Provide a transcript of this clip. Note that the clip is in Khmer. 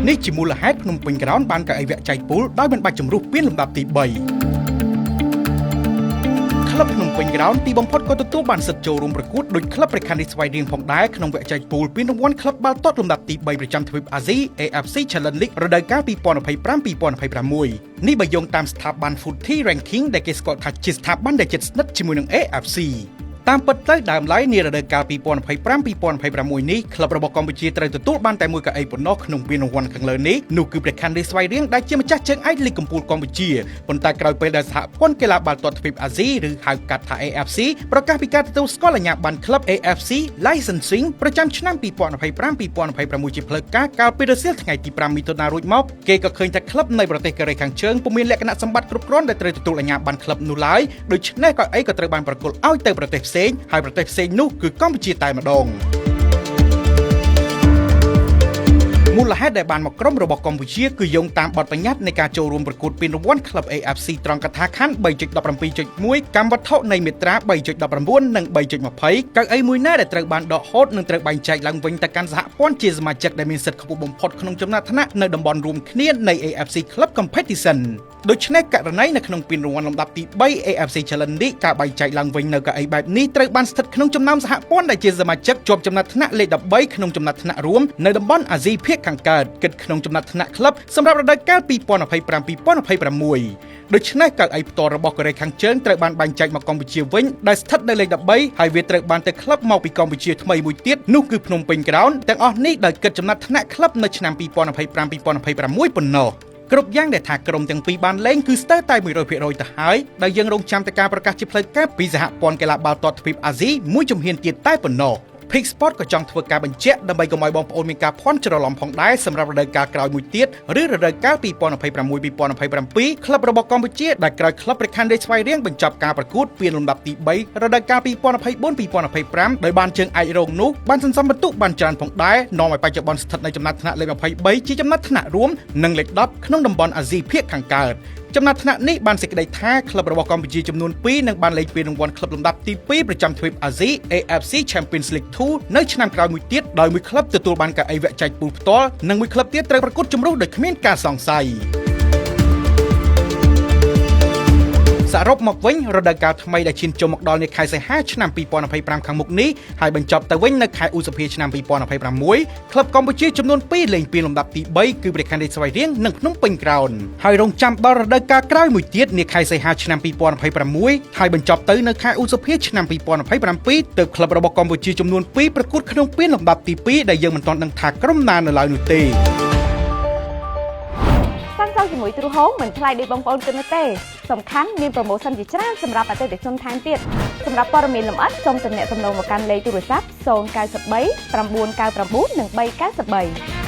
នេះជាមូលហេតុភ្នំពេញក្រោនបានកៅអីវគ្គចែកពូលដោយមិនបាច់ជម្រុះពានលំដាប់ទី3ក្លឹបភ្នំពេញក្រោនទីបំផុតក៏ទទួលបានសិទ្ធិចូលរួមប្រកួតដោយក្លឹបព្រះខ័នរាជស្វាយរៀងផងដែរក្នុងវគ្គចែកពូលពានរង្វាន់ក្លឹបបាល់ទាត់លំដាប់ទី3ប្រចាំទ្វីបអាស៊ី AFC Challenge League រដូវកាល2025-2026នេះបើយោងតាមស្ថាប័ន Footy Ranking ដែលគេស្គាល់ថាជាស្ថាប័នដែលជិតស្និទ្ធជាមួយនឹង AFC តាមពិតទៅដើមឡើយនារដូវកាល2025-2026នេះក្លឹបរបស់កម្ពុជាត្រូវទទួលបានតែមួយកៅអីប៉ុណ្ណោះក្នុងពានរង្វាន់ខាងលើនេះនោះគឺព្រះខ័នរាជស្វាយរៀងដែលជាម្ចាស់ជើងឯកលីកកំពូលកម្ពុជាប៉ុន្តែក្រោយពេលដែលសហព័ន្ធកីឡាបាល់ទាត់ទ្វីបអាស៊ីឬហៅកាត់ថា AFC ប្រកាសពីការទទួលស្គាល់អាជ្ញាប័ណ្ណក្លឹប AFC Licensing ប្រចាំឆ្នាំ2025-2026ជាផ្លូវការកាលពីរសៀលថ្ងៃទី5មិថុនារួចមកគេក៏ឃើញថាក្លឹបនៃប្រទេសកូរ៉េខាងជើងពុំមានលក្ខណៈសម្បត្តិគ្រប់គ្រាន់ដែលត្រូវទទួលអាជ្ញាប័ណ្ណក្លឹបនោះឡើយដូច្នេះកៅអីក៏ត្រូវបានប្រគល់ឲ្យទៅប្រទេសផ្សេងហើយប្រទេសផ្សេងនោះគឺកម្ពុជាតែម្ដងមូលហេតុដែលបានមកក្រុមរបស់កម្ពុជាគឺយោងតាមបទបញ្ញត្តិនៃការចូលរួមប្រកួតពានរង្វាន់ក្លឹប AFC ត្រង់កថាខណ្ឌ3.17.1កម្មវត្ថុនៃមាត្រា3.19និង3.20កៅអីមួយណាដែលត្រូវបានដកហូតនិងត្រូវបែងចែកឡើងវិញទៅកាន់សហព័ន្ធជាសមាជិកដែលមានសិទ្ធិខ្ពស់បំផុតក្នុងចំណាត់ថ្នាក់នៅតំបន់រួមគ្នានៃ AFC Club Competition ដូច្នេះករណីនៅក្នុងពានរង្វាន់លំដាប់ទី3 AFC Challenge នេះការបែងចែកឡើងវិញនៅកៅអីបែបនេះត្រូវបានស្ថិតក្នុងចំណោមសហព័ន្ធដែលជាសមាជិកជាប់ចំណាត់ថ្នាក់លេខ13ក្នុងចំណាត់ថ្នាក់រួមនៅតំបន់អាស៊ីភាគខាងកើតគិតក្នុងចំណាត់ថ្នាក់ក្លឹបសម្រាប់រដូវកាល2025-2026ដូច្នេះកៅអីផ្ទាល់របស់កូរ៉េខាងជើងត្រូវបានបែងចែកមកកម្ពុជាវិញដែលស្ថិតនៅលេខ13ហើយវាត្រូវបានទៅក្លឹបមកពីកម្ពុជាថ្មីមួយទៀតនោះគឺភ្នំពេញក្រោនទាំងអស់នេះដោយគិតចំណាត់ថ្នាក់ក្លឹបនៅឆ្នាំ2025-2026ប៉ុណ្ណោះគ្រប់យ៉ាងដែលថាក្រុមទាំងពីរបានលេងគឺស្ទើរតែ100%ទៅហើយដែលយើងរងចាំតែការប្រកាសជាផ្លូវការពីសហព័ន្ធកីឡាបាល់ទាត់ទ្វីបអាស៊ីមួយជំហានទៀតតែប៉ុណ្ណោះ Pick Sport ក៏ចង់ធ្វើការបញ្ជាក់ដើម្បីកុំឲ្យបងប្អូនមានការភ័ន្តច្រឡំផងដែរសម្រាប់រដូវកាលក្រោយមួយទៀតឬរដូវកាល2026-2027ក្លឹបរបស់កម្ពុជាដែលក្រោយក្លឹបព្រះខ័នរាជស្វាយរៀងបញ្ចប់ការប្រកួតពានលំដាប់ទី3រដូវកាល2024-2025ដោយបានជើងឯករងនោះបានសន្សំពិន្ទុបានច្រើនផងដែរនាំឲ្យបច្ចុប្បន្នស្ថិតនៅចំណាត់ថ្នាក់លេខ23ជាចំណាត់ថ្នាក់រួមនិងលេខ10ក្នុងតំបន់អាស៊ីភាគខាងកើតចំណាត់ថ្នាក់នេះបានសេចក្តីថាក្លឹបរបស់កម្ពុជាចំនួន2នឹងបានលេខពានរង្វាន់ក្លឹបលំដាប់ទី2ប្រចាំទ្វីបអាស៊ី AFC Champions League 2នៅឆ្នាំក្រោយមួយទៀតដោយមួយក្លឹបទទួលបានកៅអីវគ្គចែកពូលផ្ទាល់និងមួយក្លឹបទៀតត្រូវប្រកួតជម្រុះដោយគ្មានការសង្ស័យសរុបមកវិញរដូវកាលថ្មីដែលឈានចូលមកដល់នាខែសីហាឆ្នាំ2025ខាងមុខនេះហើយបញ្ចប់ទៅវិញនៅខែឧសភាឆ្នាំ2026ក្លឹបកម្ពុជាចំនួន2លេងពានលំដាប់ទី3គឺព្រះខ័នរាជស្វាយរៀងនិងភ្នំពេញក្រោនហើយរងចាំដល់រដូវកាលក្រោយមួយទៀតនាខែសីហាឆ្នាំ2026ហើយបញ្ចប់ទៅនៅខែឧសភាឆ្នាំ2027ទើបក្លឹបរបស់កម្ពុជាចំនួន2ប្រកួតក្នុងពានលំដាប់ទី2ដែលយើងមិនទាន់ដឹងថាក្រុមណានៅឡើយនោះទេ សាងសង់ជាមួយទ្រូហូមមិនថ្លៃដូចបងប្អូនគិតនោះទេសំខាន់មាន promotion ជាច្រើនសម្រាប់អតិថិជនថែមទៀតសម្រាប់ព័ត៌មានលម្អិតសូមទំនាក់ទំនងមកកាន់លេខទូរស័ព្ទ093 999និង393។